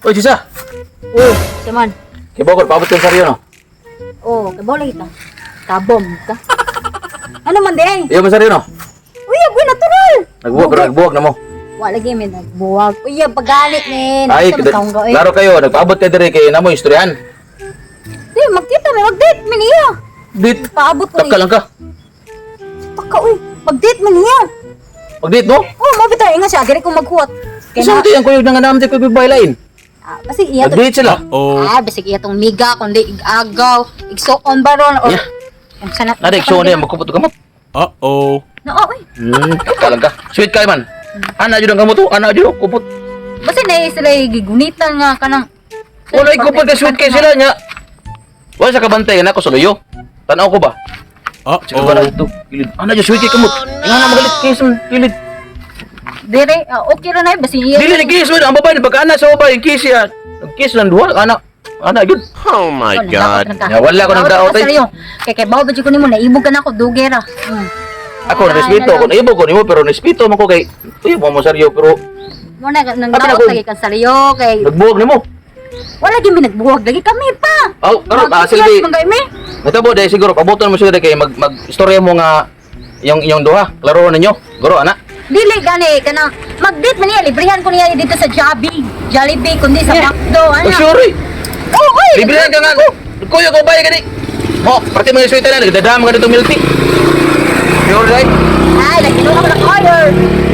Oy, Sisa. Oh, Saman. Kay Bogor, paabot kang saryo, no? Oh, kabaw lagi ka. Kabom ka. Ano man di ay? Iyo man saryo, no? Uy, aboy natural. Nagbuwag, pero nagbuwag na mo. Wa lagi may nagbuwag. Uy, pagalit ni. Ay, Nakita man taong eh. klaro kayo, nagpaabot ka dire kay namo istoryahan. Di, magkita may mag-date man niya. Dit, Paabot ko taka ni. lang ka. Taka uy, mag-date man niya. Pag-date mo? Oh, mabita ingat siya diri ko maghuwat. Kay Isa na, mo ang kuyog nga naman ko bibay lain. ah, basig iya to. Nag-date sila. Ah, basig iya tong miga kundi igagaw, igsuon baron or Yeah. Ang sana. Nada igsuon niya magkupot og kamot. Uh-oh. No, uy. Taka lang ka. Sweet kay man. Ana jud ang kamot, oh. Ana jud oh, kupot. Basta na sila gigunitan nga kanang Wala kupot kay sweet kay sila nya. Wala sa kabantay na ako sa luyo. Tanaw ko ba? Sige ba Uh-oh. na ito? Kilid. Ana jud sweet kay kamot. Nga na magalit kay sa kilid. Dire, ah, okay ra na eh, basta iya. Dili ni kiss mo ang babae pagka ana sa babae kiss siya. Nag-kiss lang duha ana. Ana jud. Oh my God. Ya, wala ko nagdaot, eh. Kay kay bawo ba jud ko nimo naibog ka na ako dugera. Ako respeto ko naibog ko nimo pero respeto man ko kay uy mo mo seryo pero Mo na nang Abi na daot ko. lagi kang saliyo kay nagbuwag nimo. wala gyud mi nagbuwag lagi kami pa. Aw, karon ah Magkiyas sige. man kay mi. Natabo dahil siguro pabuton mo siguro kay mag mag istorya mo nga yung inyong duha. Klaro ninyo. Guro ana. Dili gani kanang mag-date man niya librihan ko niya dito sa Jollibee. Jollibee kundi sa McDo Oh, ano. sure. Oh, oy. Libre ka nga. Kuya ko bayad gani. Mo, parte mga sweet na nagdadam ka dito milk tea. Sure dai. Ay, lagi no ako order.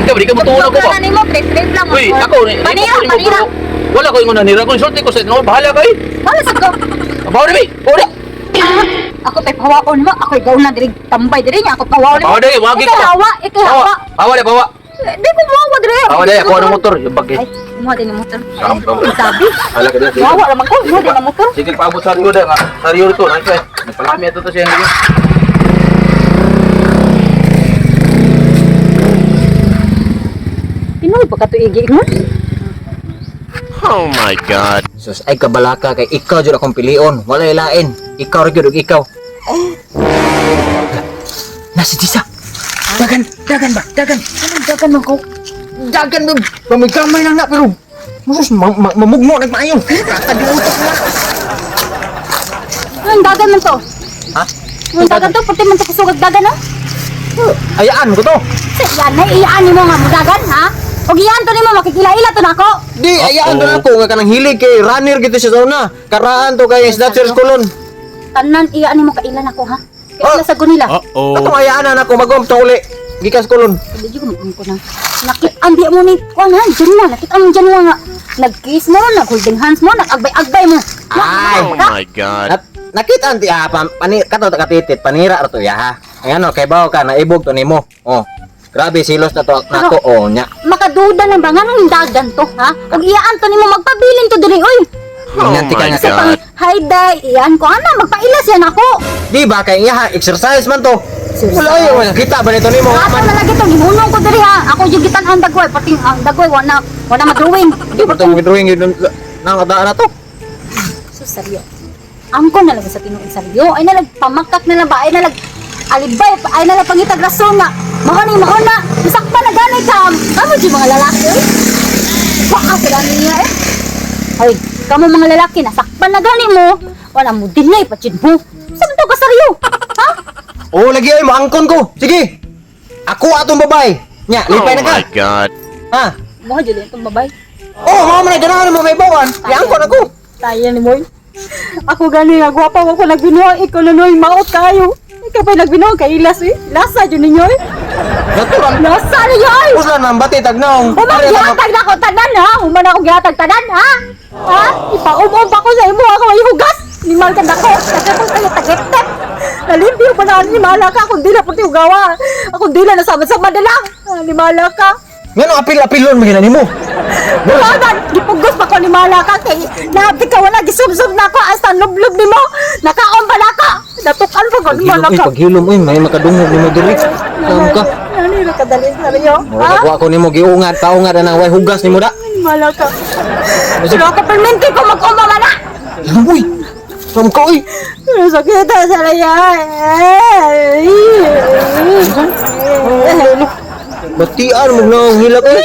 Ikaw di ka matuon ako ba? Tugtog na nimo, trip-trip lang. Uy, ako ni Panira, panira. Wala ko ingon na nira ko insulti ko sa no bahala kay. Wala sa ko. Abaw ni mi. Ora. Ah, ako pay pawaon mo, ako ikaw na diri tambay diri niya, ako pawaon mo. Pawa diri, wagi Ikaw ko. hawa, ikaw hawa. Pawa dai, pawa. Eh, di ko mawa diri. Pawa dai, ako ang motor, yung bagay. Ay, mo din ang motor. Sampang. Sabi. Hala ka dai. Wawa raman ko, mo din ang motor. Sige, paabot sa Rio dai nga. Sa Rio to, nasa. Nagpalami ato to siya. Pinoy pa ka to igi mo. Oh my God. Sus, ay kabalaka kay ikaw jud akong pilion. Walay lain. Ikaw ra gyud ug ikaw. Nasa Jisa. Dagan, dagan ba? Dagan. Anong dagan man ko? Dagan ba? Pamigamay lang na pero Sus, mamugmo nagmaayo. Kadiutok na. Anong dagan man to? Ha? Anong dagan to? Pati man to kusugag dagan ha? Ayaan ko to. Sa iyan na iyaan nimo nga mo dagan ha? Og iyaan to nimo makikila-ila to nako. Di, ayaan to nako nga kanang hilig kay runner gitu siya sa una. Karaan to kay Snatchers Colon. Tanan iyaan nimo kailan ako ha? Kaila Oh. sa gunila. Uh-oh. Katong ayaan na nako magom to uli. Gikas Colon. Hindi ko ko na. Nakit-an di mo ni kuan ha, dyan na nakit-an mo dyan nga. Nag-kiss mo, nag-holding hands mo, nag-agbay-agbay mo. Ay. Oh my God. Nakita anti ah, pani kato katitit panira ra to ya ha. Ang ano kay bawo ka naibog to nimo. Oh. Grabe silos na to nako oh nya. Makaduda lang ba nga nung dagan to, ha? Kung iyaan to nimo magpabilin to diri oy. Oh Inanti ka my nga. Sa pang God. hi day, iyaan ko ana magpailas yan ako. Di ba kay iya ha, exercise man to. Wala ay wala kita ba nito nimo Ato man. na lagi to gihunong ko diri ha. Ako yung gitan ang dagway, pati ang dagway wala wala madrawing. Di ba tong drawing yun nang kadaan na to? So seryo. Angko na lang sa tinuod seryo. Ay nalag pamakak na lang ba? Ay nalag alibay, ay nalag pangitag rason na. Mao ni mao na. Masakpan na gani ka. Kamo di mga lalaki oy. Wa ka niya eh. Hoy, kamo mga lalaki nasakpan na gani mo. Wala mo dinay pa jud mo. Sa to ka seryo? Ha? Oh lagi ay moangkon ko. Sige. Ako atong babae. Nya, Oh lipay na ka. my God. Ha? Mo jud itong babay. Oh, mao man ganahan mo may bawan. Iangkon ako. Tayo ni Moy. Ako gani nga gwapa ko nagbinuang ikaw na noy maot kayo. Ikaw pa nagbinuang kay ilas eh. Lasa jud ninyo eh. Natural. Lasa ninyo ay. Uslan man bati tagnaong. Human gihatag na ako tanan ha. Human ako gihatag tanan ha. Ha? Ipaum-um pa ko sa imo ako ay hugas. Nimal ka dako. Tagapos tayo tagiptep. Nalimpyo pa na ni mala ka akong dila puti ugawa. Akong dila na sama-sama na lang. Ah, ni mala ka. Ngano apil-apilon man gina nimo? Wala, gipugos pa ko ni mala ka kay naabdi ka wala gisubsob na ako hasta lublob nimo. Nakaon pa na ako. Natukan pa ko ni mala Paghilom, ka. uy, paghilom, uy, may makadungog nimo diri. Saan ka? Nani ra kadali sa iyo? Murag wa ko nimo giungad, paungad na way hugas nimo da. Mala ka. Pero ako permente ko mag-uma man na. Uy. Saan ka uy? Sakit sa laya. Batian mo na ang hilak uy.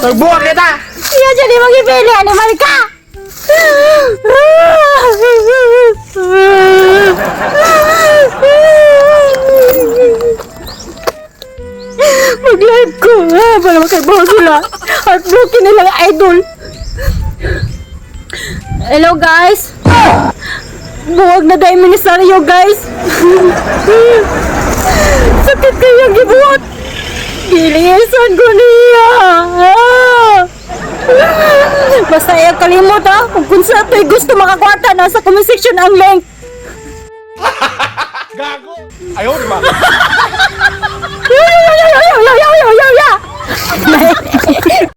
Nagbuwag kita. Iya jadi magipili animal ka. Mag-live ko ah, para makaibaw sila. Heartbroken nila ang idol. Hello, guys. Buwag na dahil ministeryo, guys. Sakit kayang gibuhat. Gilisan ko niya. Basta ayaw kalimot ha. Kung sa ito'y gusto makakwarta, nasa comment section ang link. Gago. Ayaw, di ba? Yo, yo, yo, yo, yo, yo, yo, yo, yo.